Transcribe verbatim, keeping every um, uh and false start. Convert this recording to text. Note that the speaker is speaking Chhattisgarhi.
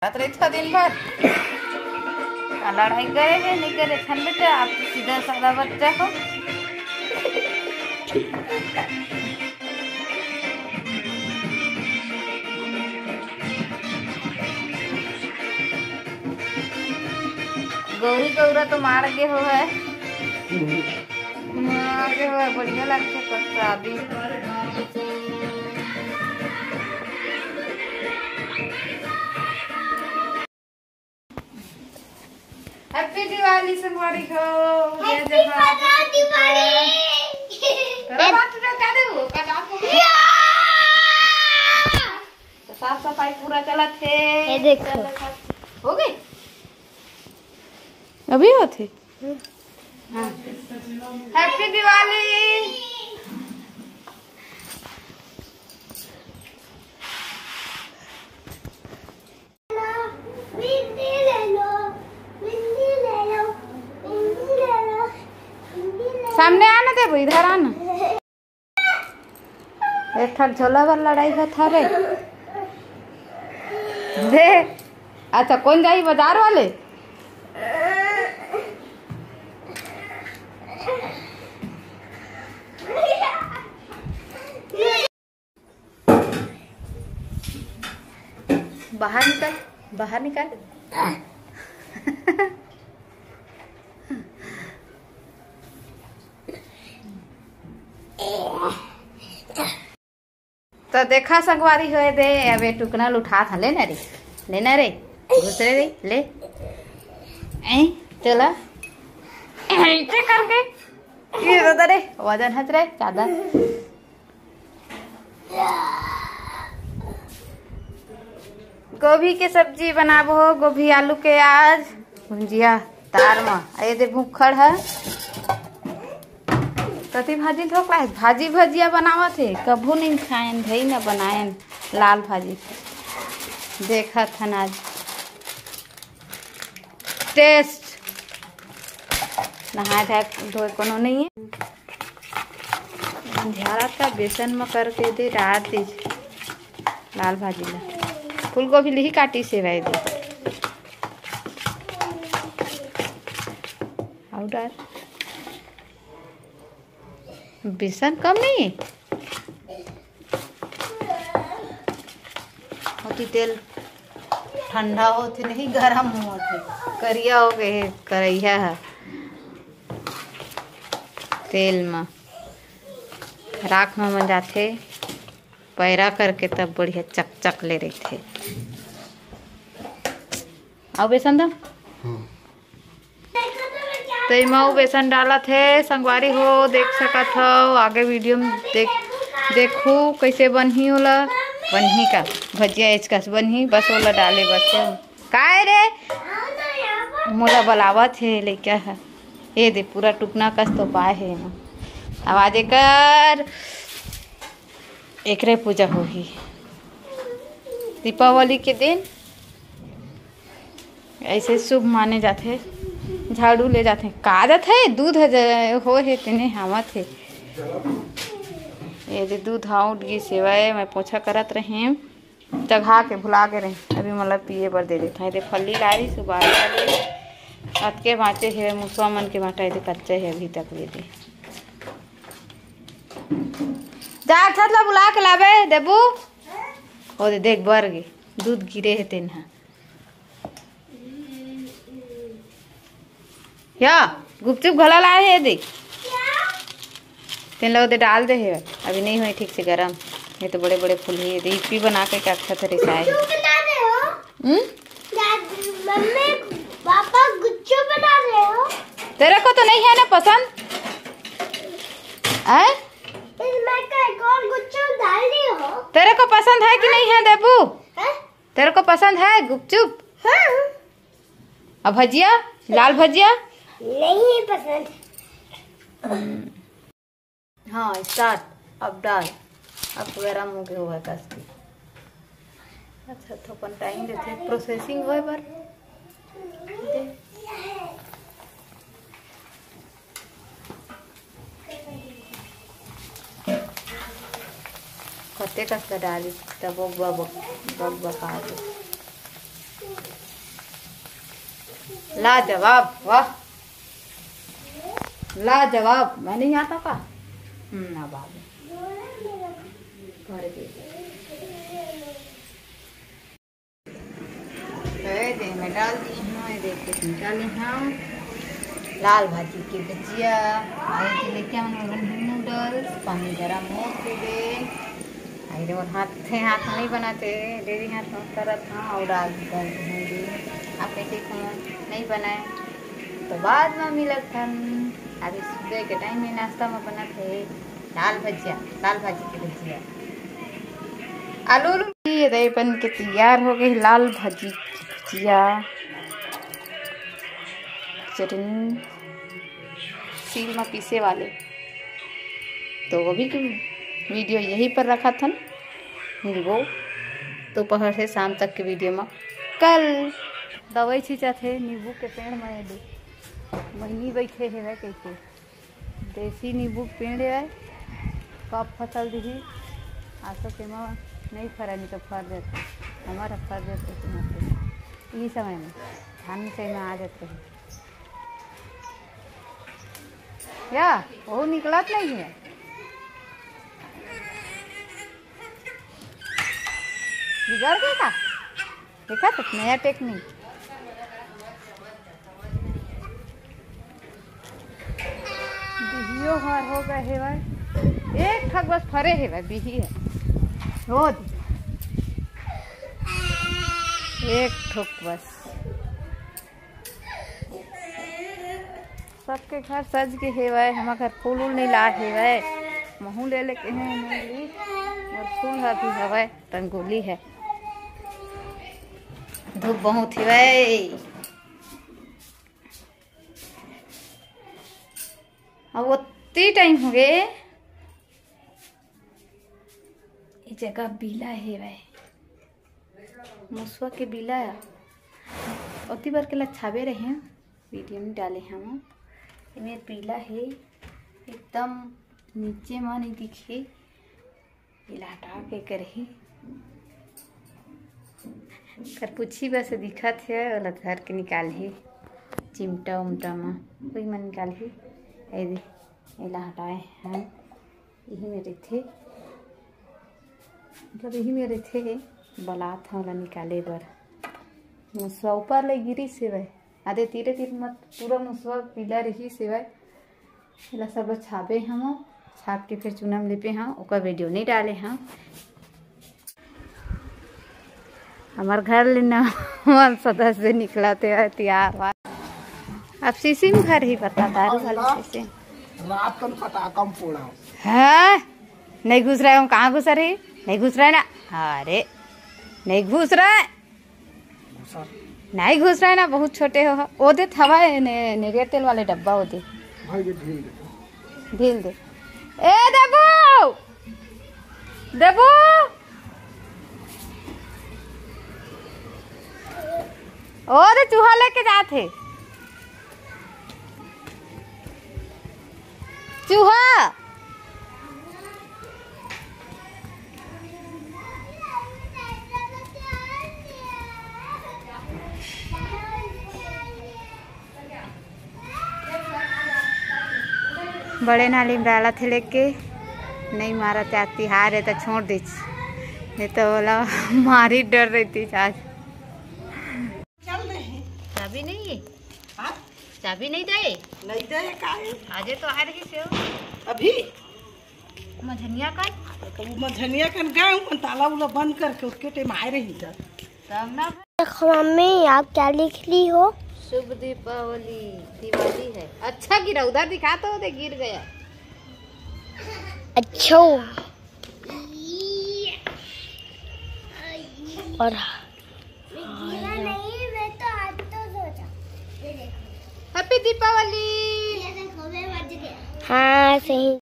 रात रहिथे दिन भर। का लड़ाई करे हे, नहीं करे? छन बेटा, आप तो सीधा साधा बच्चा हो। गौरी गौरा तो मार गे हो है। मार गे हो है, बढ़िया लगथे प्रसादी। Happy Diwali संगवारी हो। जय Happy जोहार। पता दिवाली। तेरा बात तो क्या दे वो? का बात हो गया? तो साफ सफाई पूरा चलत हे। ये देखो। हो गई? अभी होत हे? हाँ। Happy Diwali। सामने आ ना देबू, इधर आ ना। एक ठक झोला बर लड़ाई होत हवे। दे। अच्छा, कौन जाई बाजार वाले? बाहर निकल, बाहर निकल। तो देखा संगवारी होए दे, अब ये टुकना ल उठात हन, ले ना रे, ले ना रे, घुस रे रे, ले। ऐ, चला। ऐसे करके, ये तो रे, वजन हच रे, चादर। गोभी के सब्जी बनाबो, गोभी आलू के आज भुंजिया तार म। ये दे भुक्खड़ है, कति भाजी थोक लाए, भाजी भजिया बनावत हे, कभू नहीं खाएन भई न बनाएन लाल भाजी। देखत हन आज टेस्ट, नहाए धोए कोनो नहीं है। अंधियारा का बेसन म करके दे डाल दीजिए लाल भाजी ला। फूलगोभी लिही काटी से भाई दे। आउ डाल। बेसन कम नहीं है? ओती तेल ठंडा होथे नहीं, गरम होथे, करिया हो गए हे करैया ह। तेल म राख म जाथे, पैरा करके तब बढ़िया चकचक ले रहिथे। अउ बेसन दा। तो एमा अउ बेसन डालत हे संगवारी हो, देख सकत हव आगे वीडियो में देख, देखू कैसे बनही ओला। बनही का भजिया एचकस बनही, बस ओला डाले बस। काय रे, मोला बलावत हे लइका ह। ये दे पूरा टुकना कस तो पाए हे एमा। आवाज एकर, एकरे पूजा होही दीपावली के दिन। ऐसे शुभ माने जाथे। झाड़ू ले जाथे, का जाथे? दूध ह ज-, हो हे तेने हावत हे। ये दे दूध हा उठ गिस हेवय, मैं पोछा करत रहें, चघा के भुला गे रहें, अभी मोला पिए बर दे देत हन। ये दे फल्ली लारिस, उबाल डाले, अतके बाँचे हे, मुसवा मन के बाँटा, ये दे कच्चा हे अभी तक। ये दे जा छत ला बुला के लाबे, देबू। ओ दे देख बर गे, दूध गिरे हे तेन हा। या, गुपचुप घला लाए हे, देख। तेन ला ओदे डाल दे हे, अभी नहीं होय ठीक से गरम। ये तो बड़े-बड़े फूल हे, ये दे इप्पी बना के क्या अच्छा से रिसाए हे। गुपचुप बना रहे हो? हम्म? दादी, मम्मी, पापा गुपचुप बना रहे हो? तेरे को तो नहीं है ना पसंद? हैं? इसमें क्या एक और गुपचुप डाल रही हो? तेरे को पसंद है कि नहीं है, देबू? हैं? तेरे को पसंद है गुपचुप? हाँ। अब भजिया, लाल भजिया? नहीं पसंद। हाँ, स्टार्ट। अब डाल, अब गरम हो गए हुआ है कस के। अच्छा, थोकन टाइम देथे प्रोसेसिंग होए बर। दे। कते कस ला डाली, तब बक बक, बक बक आ गई। लाजवाब, वाह, लाजवाब। मैं नहीं आता का? हम्म, ना बाबू। भर के। तो ये दे, मैं डाल दी हूँ, ये देख के निकाली हूँ। लाल भाजी के भजिया, और ये लेके आऊँ नूडल्स, पानी गरम हो के दे। अरे, और हाथ से हाथ नहीं बनाते, डेरी हाथ में करत हाँ, और डाल दी, डाल दी होंगी। आप कैसे खाओ? नहीं बनाए तो बाद में मिलत हन। अभी सुबह के टाइम में नाश्ता में बनत है दाल भजिया, दाल भाजी के भजिया, आलू, आलू। ये दही बन के तैयार हो गई, लाल भाजी की भजिया, चटनी, सील में पीसे वाले। तो अभी की वीडियो यहीं पर रखत हन, मिलबो दोपहर से शाम तक के वीडियो में। कल दवाई छींचत हे नींबू के पेड़ में, ये दे, मैनी बैठे हेवय कहिके। देसी नींबू के पेड़ हे, कब फसल दिही, आसो के में नहीं फरा, नहीं तो फर देत, हमारा फर देत, ई समय में, धान के समय में आ जाते हैं। या, वो निकलत नहीं है। बिगड़ गया का? देखा तो नया टेक्निक। बिहियो हर हो गए हेवय। एक ठक बस फरे हेवय, बिही है। रोज। एक ठोक बस। सबके घर सज के हेवय, हमर घर फूल उल नहीं ला हेवय। महू ले लेके हैं, नहीं ली। और फूल ह भी हवय, रंगोली है। धूप बहुत हेवय। अब ओत्ती टाइम हो गए। ये जगह बीला हेवय, मुसवा के बीला। ओती बर के ला छाबे रहे, वीडियो में डाले हूँ। एमे बीला हे, एकदम नीचे मा नहीं दिखे। एला हटा के करही, करपुछी बस दिखत हे, ओला धर के निकालही चिमटा उमटा मा, वही मा निकालही। ए दे, एला हटाए हैं। इही में रहिथे, मतलब इही में रहिथे, बलात हंव ओला निकाले बर। मुसवा ऊपर ले गिरिस हेवय, आदे तीरे तीर मत पूरा मुसवा पीला रहिस हेवय। एला सब ल छाबे हंव, छाप के फिर चूना में लिपे हंव, ओकर वीडियो नहीं डाले हंव। हमर घर ले नवा सदस्य निकलत हे, तिहार वार। अब शीशी में घर ही बता, दारू वाली शीशी। रात कन फटाका में फोड़ा। हाँ, नहीं घुस रहा हूँ, कहाँ घुस रही? नहीं घुस रहा है ना, अरे नहीं घुस रहा है। घुसा। नहीं घुस रहा है ना, बहुत छोटे हो। ओ दे थवा है ने, नेरियर तेल वाले डब्बा ओ दे। भाई ये ढील दे। ढील दे। ए देबू, देबू। ओ दे चूहा लेके जात हे। चूहा। बड़े नाली में डालत हे लेके, नहीं मारत हे, आज तिहार हे त छोड़ दीच, नहीं तो ओला मारी डर रहितिस आज। चल रहे हैं। चाबी नहीं है? हाँ? चाबी नहीं दे? नहीं दे, का है? आजे तो आ रही से हो। अभी? मझनिया कन? तो वो मझनिया कन गए हूँ, ताला उला बंद करके उसके टाइम आए रही था। तब ना। देख मम्मी, आप क्या लिख ली हो? शुभ दीपावली, दिवाली है। अच्छा गिरा, उधर दिखा तो दे, गिर गया। अच्छा। और हैप्पी दीपावली। हाँ, सही।